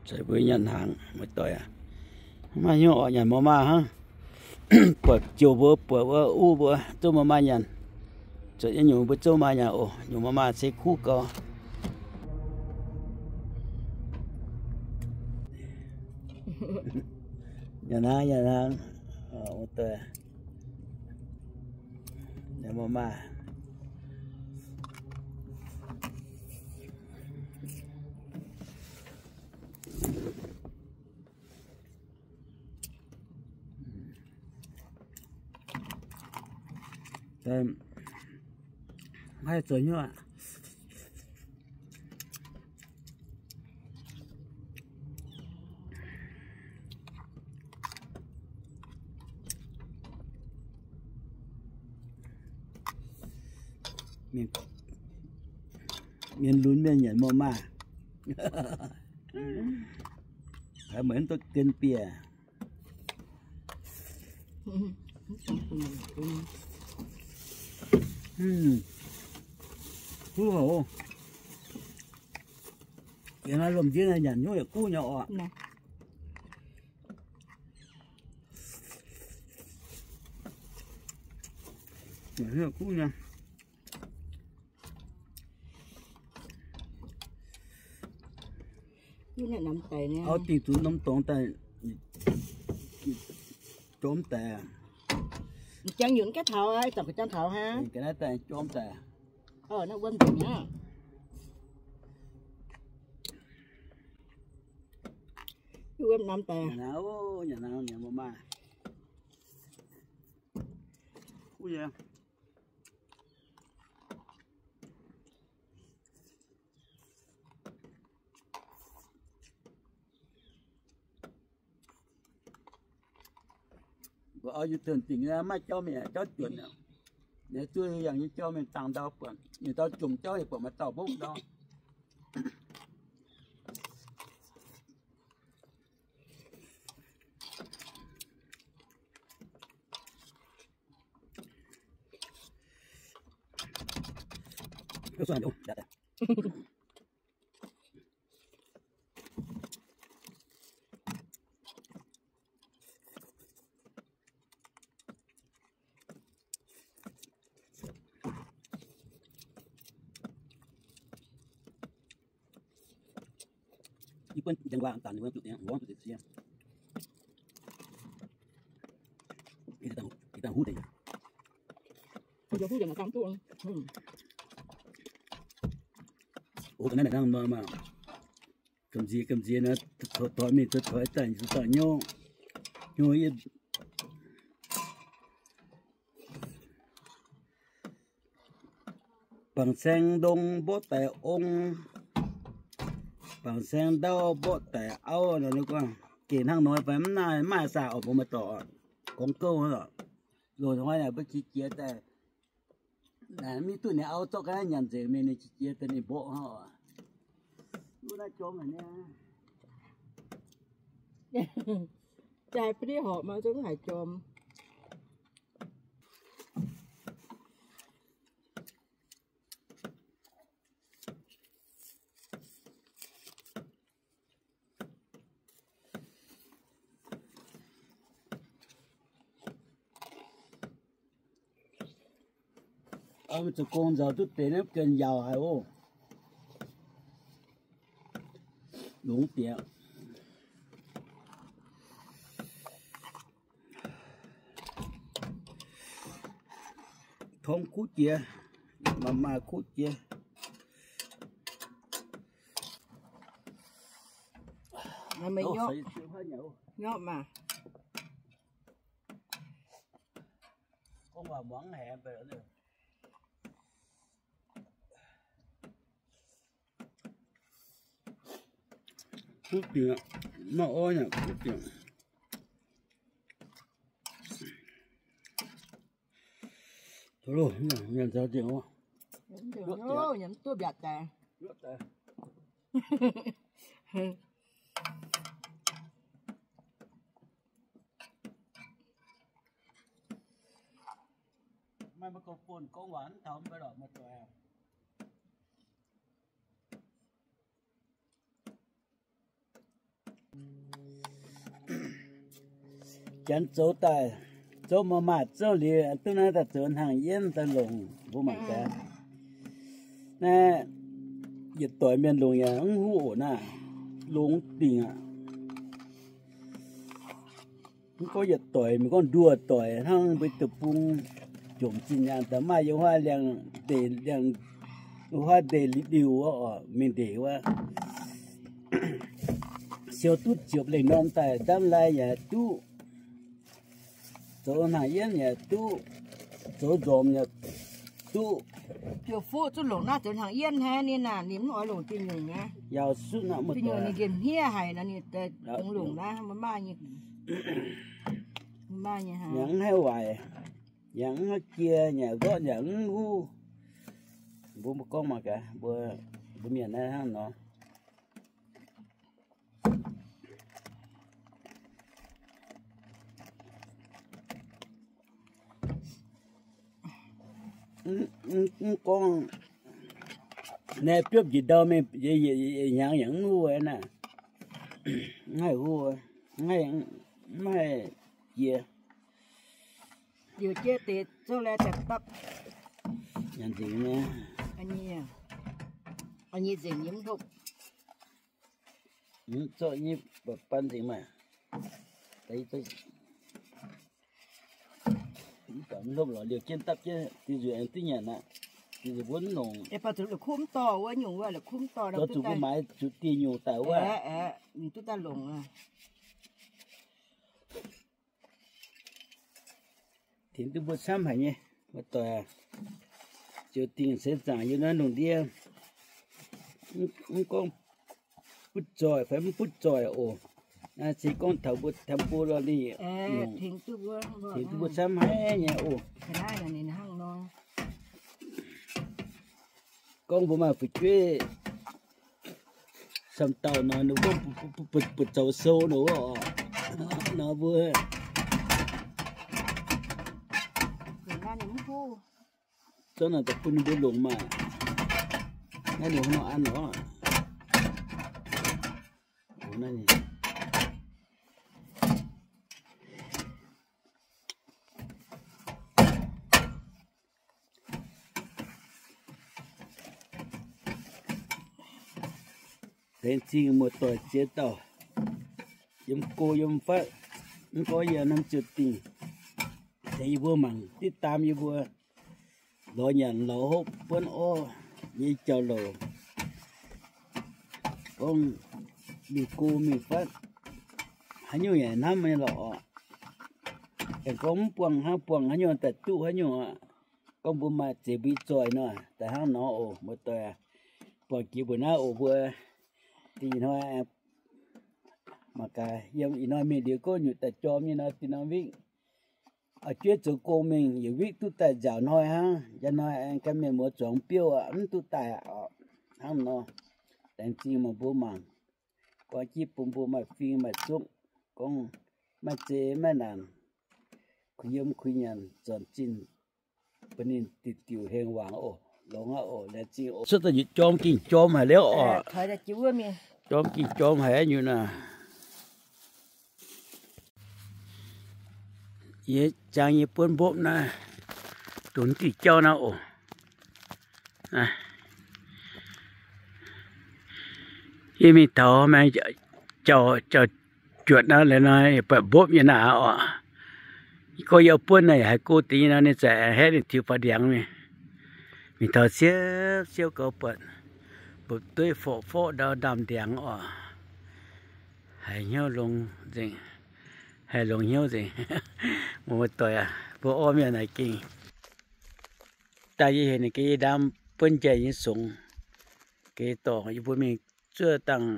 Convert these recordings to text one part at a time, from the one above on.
Ceix mbuo nyanc hnaangx, muoz-doic aac. Maiv hnyouv oc, nyanc mor maah hnangv. Buatc jouh mbuo, buatc wuov uv mbuo zungv mor maah nyanc. Zuotc nyei nyungc mbuo zungv maaih nyanc oc. Nyungc mor maah se kuv gau. Nyanc hnaangx, nyanc hnaangx. Muoz-doic, nyanc mor maah. Maiv zoux hnyouv aqv. Mienh lunx mienh nyanc mor maah. Haiz meih mv duqv gen bieqc. Kuv haic oc. Yie naaiv lomh njienv nyanc hnyouv yaac kuv nyei oc. Nyanc hnyouv kuv nyei. Auv dingh zuqc norm dorngx daaih jorm daaih. Jangx yunc ga'taux, zorc ga'jang taux hnangv. Ga'naaiv daaih jorm daaih. Naaiv wuom nzengc aqv. Wuom norm daaih. Nyanc hnaangx, nyanc hnaangx, nyanc mor maah. Kuv nyei. Mbuo auv yie dongh dingc maiv jauv mingh, jauv juonc aqv. Ninh duqv yangh nyei jauv mingh dangh ndau buatc, ninh dau jomc jauv yaac buatc maaih dauh mbopv ndau. Yie buonv njang waac dangc ninh mbuo zuqc dingc, mbuo zuqc dingc sie. Yie dangh huv deix. O, ga'naaiv naaic hnangv nor maah. Gamh nziex gamh nziex nor, toix mingh toix daaih, daaih hnyouv, hnyouv yie. Bangc saeng ndong mborqv daic ong, bangc saeng ndau mborqv daic auv nor, gengh hnangv nor fai mv naaiv maaih saah oc, mbuo maaih dorc gorngv gouv oc. Loz-hnoi naaic mbuo qiex jiez daaih, mv duqv ninh auv zorqv ga'naaiv nyanc nzengc mingh, ninh qiex jiez daaih ninh mborqv hnangv oc. Wuov naaiv jorm haic niaa. Jaaix ba'div horpc maiv zungv haiz jorm. Zoux gong nzauc duqv deix naaiv ganh yaauc haic oc. Longx diex. Torngv kuv jiex, maaih maaih kuv jiex. Nyorqv maah. Gorngv waac muangx haic. Kuv dingc, maaih orv nyei kuv dingc. Nyanc zaux dingc oc. Nyanc duqv mbiaatc daaih. Maaih microphone gorngv waac mv taux mv baac lorqc, maiv doic. Janx zoux daaih, zoux maaih maaih zouv liuz, duqv naaiv daaih zoux hnaangx yienv daaih longc, mbuo mangc gaax. Naaiv yietc doic mienh longc yaac mv huv oc naaiv, longx dingc aqv. Mv gorngv yietc doic, mv gorngv nduoh doic hnangv mbuo deic-bung jomc zinh nyaanh daaih maaih yiem huaav liangx ndeic, liangx huaav ndeic liuz wuov oc, mingh ndeic wuov. Siou duqv ziepc lengh norm daaih, ndamv lai yaac duqv. Zoux hnaangx yienv yaac duqv, zoux nzormc yaac duqv. Ziouc fuqv zuqc longc naaiv zoux hnaangx yienv hnangv ninh naaic, ninh mv oix longc diuh nyungc aqv. Yaac sutv nor, diuh nyungc ninh nqemh hniev haic nor, ninh dungx longc naaiv, maiv maaih nyei, maiv maaih nyei, yaac mv haih waaic, yaac mv haih jiex, yaac zorqv yaac mv huv. Mbuo, mbuo gorngv mangc gaax, mbuo, mbuo mienh naaiv hnangv nor. Mv gorngv naaiv biopv njiec ndau mingh, hnyangx yaac mv huv naaiv, mv haih huv, mv haih jiex. Liouc jienv deix zouv laeh daaih dapv. Nyanc nzengc nyei. Nyei nzengc nyei mv hlopv. Mv zorqv nyei, ban nzengc maah. Mv baac mv hlopv lorz liouc jienv dapv jienv, diuh nzueic aengx duqv nyanc aqv. Diuh nzueic mbuo mv longc. La'kuqv mv dorh wuov nyungc wuov, la'kuqv mv dorh, zuqc mbuo maaiz zuqc diuh nyungc daaih wuov, mingh duqv daaih longc. Tengx duqv mbuo camv haic nyei, mbuo doic aac. Ziouc dingc seix zaangc yiem naaiv lungh ndiev, mv gorngv butv zoih fai mv butv zoih oc. Naaiv se gorngv taux mbuo Taiv-Bung lorh ninh, tengx duqv mbuo camv haic nyei oc. Gorngv mbuo maaih fu'jueiv camv dauh nor, ninh gorngv butv zoux sou nor, nor mbuo zorqv naaic daaih bun ninh mbuo longc maah. Naaiv ninh nor an oc. Laengz zingh muoz-doic ziex dauh, yiem go yiem fatv, mv gorngv yiem norm ziouc dingh, tengx yie mbuo mangc diqv daam yie mbuo lorz nyanc lorz hopv buonv orv nyei jauv-louc. Gorngv mingh go mingh fatv, haaix nyungc yaac hnamv nyei lorqc. Aengx gorngv mv buangh hnangv, buangh haaix nyungc daaih duqv haaix nyungc aqv. Gorngv mbuo maaih zeix mbuo zoih nor, daaih hnangv nor oc, muoz-doic aac. Buangh jiex mbuo naaiv oc, mbuo dingh hnoi mangc gaax, yiem ih hnoi mingh liuz gorngv nyutc daaih jorm nyei nor, dinh norm witv. Oix jueiv zoux gong mingh, yietc witv duqv daaih nziaauc hnoi hnangv. Njang hnoi aengx gan mienh muoz zuangx biouv aqv, mv duqv daaih aqv. Hnangv nor, laengz zingh meih mbuo mangc, guangc jienv bun mbuo maaih fing maaih zungv, gorngv maaih zei maaih naanc, kuh yiem kuh nyanc, zornc zinh bun ninh diuc diuc hengx wangc oc. Longx aqv oc, laengz zingh oc. Cuotv daaih nyutc jorm, gengh jorm haic liuz oc. Jorm gengh jorm haic nyutc naaic. Yie jangx yie buonv mbopv naaiv, dongh diuh jauv naaiv oc. Yie mingh taux maengx jauv, jauv juotc naaiv, laaix nor yie buatc mbopv nyei naaiv oc. Gorngv yie buonv naaic haiz go deix nyei nor, ninh zaqc haeqv ninh tiux faaux ndiangx mingh. Mingh taux siepv siouv gaux buatc mbopv dueiv forqv forqv ndau ndaamv-ndiangx oc. Haiz hnyouv longx nzengc, haiz longx hnyouv nzengc. Muoz-doic aac, mbuo orv mienh naaic gengh daaih yie heuc ninh gaax yie ndaam buonv njaih nyei songx, gaax yie dorngc yie mbuo mingh zuov dangh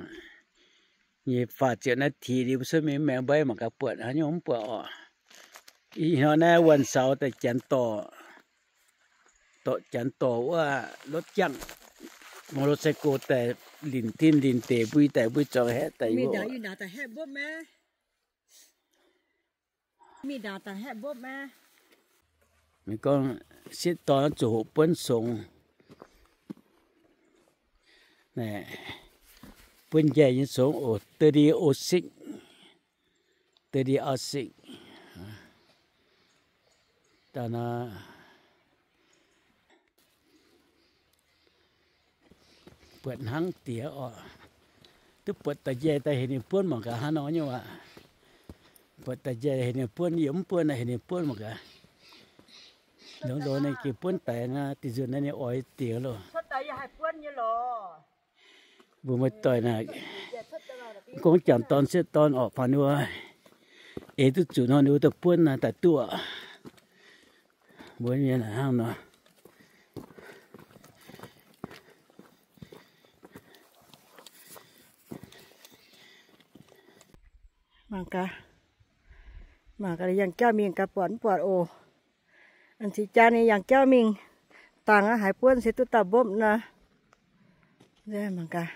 nyei faah ziepc naaiv tih liuz mbuo cuotv mingh maengx mbaiv mangc gaax buatc haaix nyungc mv buatc oc. Ih hnoi naaiv wuonh saux daaih janx dorh, dorh janx dorh wuov รถจ้าง, motorcycle daaih linc tin linc deic mbui daaih mbui zuangx haeqv daaih. Mingh gorngv sieqv dorn zuqc hoqc buonv songx. Buonv njaih nyei songx oc, thirty oh six, thirty oh six. Daaih nor, buatc hnangv diex oc. Duqv buatc da'njaih daaih heuc ninh buonv mangc gaax hnangv nor nyei waac. Buatc da'njaih heuc ninh buonv, yie mv buonv, heuc ninh buonv mangc gaax. Longx-longx ninh gengh buonv daic nor, da'nzuonx naaiv ninh oix diex loh. Mbuo muoz-doic naaic, gorngv jangx dorn sieqv dorn orqc, faaux ninh mbuo eix duqv zuqc nor, ninh mbuo daaih buonv naaiv daaih duqv. Mbuo mienh hnangv nor. Mangc gaax, mangc gaax, yangh jauv mingh gaax, buatc mv buatc oc. A'cingx jaa ninh yangh jauv mingh dangh aqv, haiz buonv se duqv dauh mbopv nor. Mangc gaax.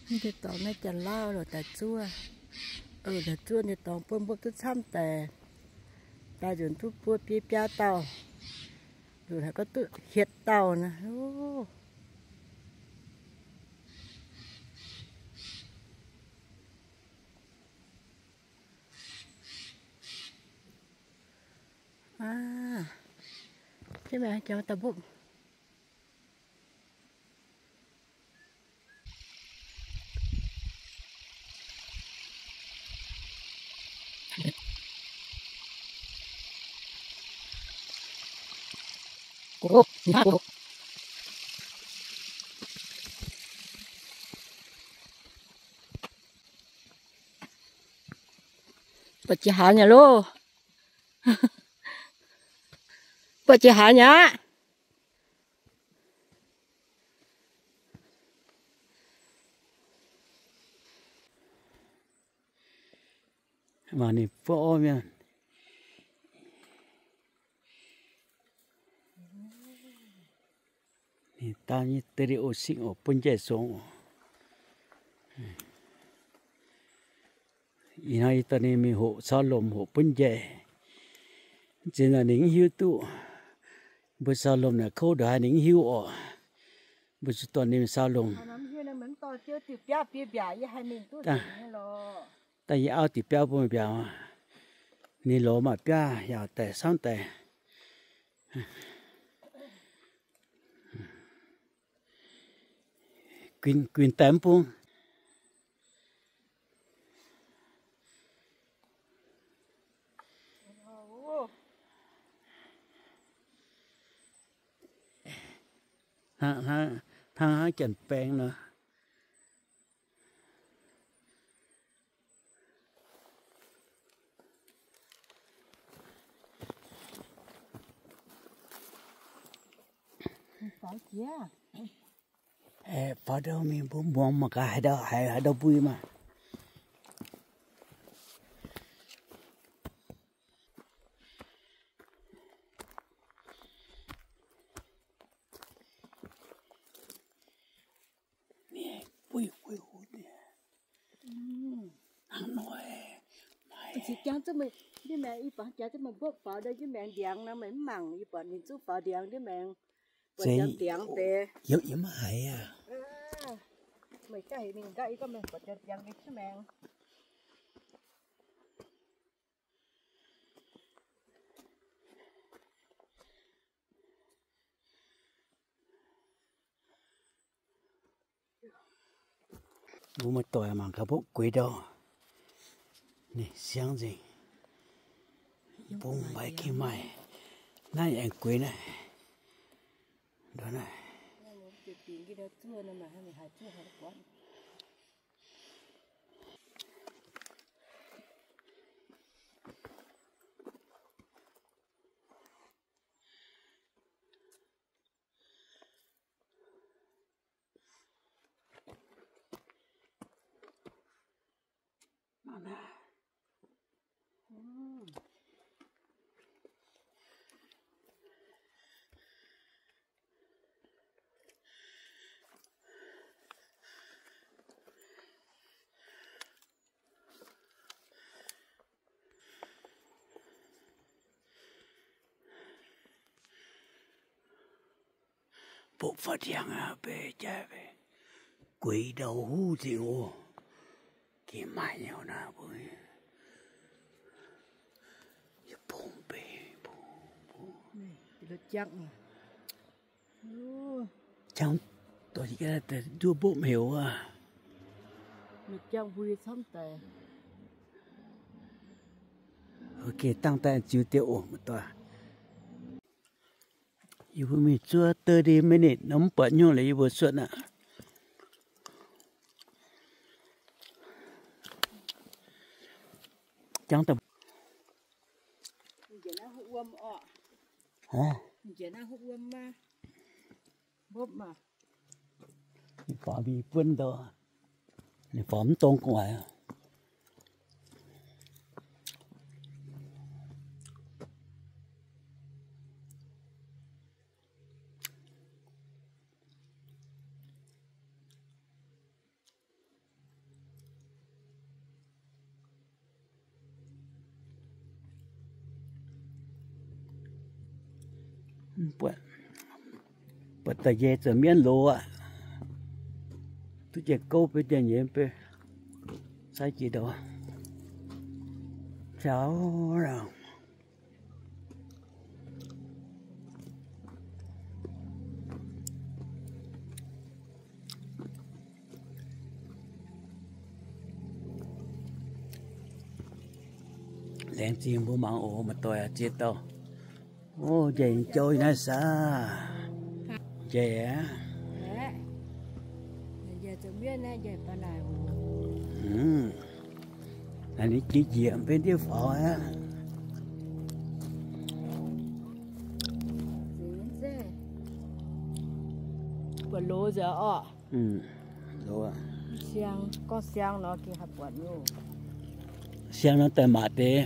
Naaiv deix dorngx naaiv janx-lauv loc daaih zuov. Daaih zuov nyei dorngx buonv mbopv duqv camv daic. Daaih nzunc duqv buo biei biaa dauh. Nzunc haiz gorngv duqv hietc dauh nor. Aa, jienv maengx jangx daaih mbopv. Buatc jiex haaix nyei loh? Buatc jiex haaix nyei aqv? Mangc ninh buov orv mienh. Ninh daan nyei deix liuz singx oc, bun njaih songx oc. Ih hnoi yie dorh ninh mingh hoqc cau lomc, hoqc bun njaih. Zinh nor ninh mv hiuv duqv. Mbuo cau lomc naaic kouv ndongc haaix ninh mv hiuv oc. Mbuo zuqc dorh ninh mingh cau lomc. Daaih yie auv diqc biauv bun mbiaauc, ninh lorz maaih biaav yaac daaih camv daaih. Guinh, guinh daaih mv bung. Hnangv, hnangv, hnangv janx-baeng nor. Faaux ndau mingh mbuo muangx mangc gaax haaix ndau, haaix, haaix ndau mbui maah. Ih baac jaax zungv meih mbopv faaux ndau jienv maengx ndiangx nor, meih mv mangc, yie buatc ninh zungv faaux ndiangx jienv maengx. Buatc ndiangx deix. Yiem, yiem mv haiz aqv. Meih gaav heuc mingh nqaapv, yie gorngv meih buatc ndiangx deix jienv maengx. Mbuo muoz-doic mangc gaax mbopv gueix ndau. Ninh siangv nzengc. Bung mbaix gengh maaih. Naaiv aengx gueix naaiv. Ndau naaiv. Mbopv faaux ndiangx aqv, beiv jaaix beiv gueix ndau huv nzengc oc. Gengh maaih nyei naaiv mbuo. Qangv dorh njuov mbopv heuc wuov. Ok, dangh daaih ziux deix oc, muoz-doic. Yie mbuo mingh zuov thirty minute nor mv buatc nyungc liuz yie mbuo cuotv aqv. Jangx daaih. Ninh faaux mbi buonv ndau, ninh faaux mv dong gu'nguaaic. Buatc da'njei zoux mienv loz aqv. Duqv jiex gouv beiv jiex nyei beiv, sai jiex ndau. Caux Laengz zingh mbuo mangc oc, muoz-doic, ziex dauh. O, njaih jouh naaiv saah? Njaih aqv. Naaiv ninh jiex jiex mv benx ndiev faaux aqv. Buatc loz nzengc orqc. Siang, gorngv siang nor gengh haih buatc nyungc. Siang nor daaih maac deix.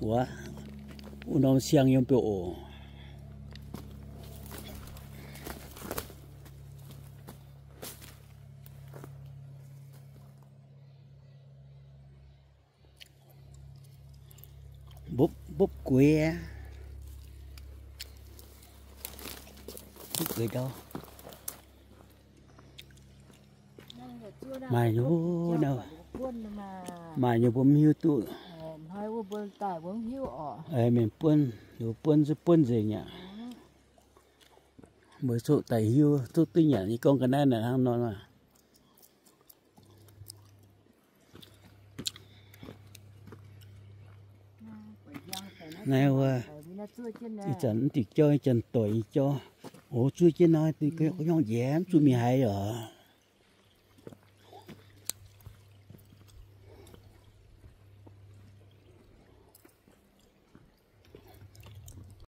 Wuov, wuov norm siang yiem beu oc. Mbopv, mbopv gueix aqv. Mbopv gueix ndau. Maaih nyei, maaih nyei mbuo mv hiuv duqv. Mienh buonv, buonv zuqc buonv nzengc aqv. Mbuo coqv daaih hiuv, coqv duqv nyanc nyei gorngv ga'naaiv naaic hnangv nor. Naaiv wuov, ih zanc mv diuc jauv, ih zanc doic nyei jauv. O, zuov jienv naaiv, hnyangx njiec mv zuqc mingh haaix oc.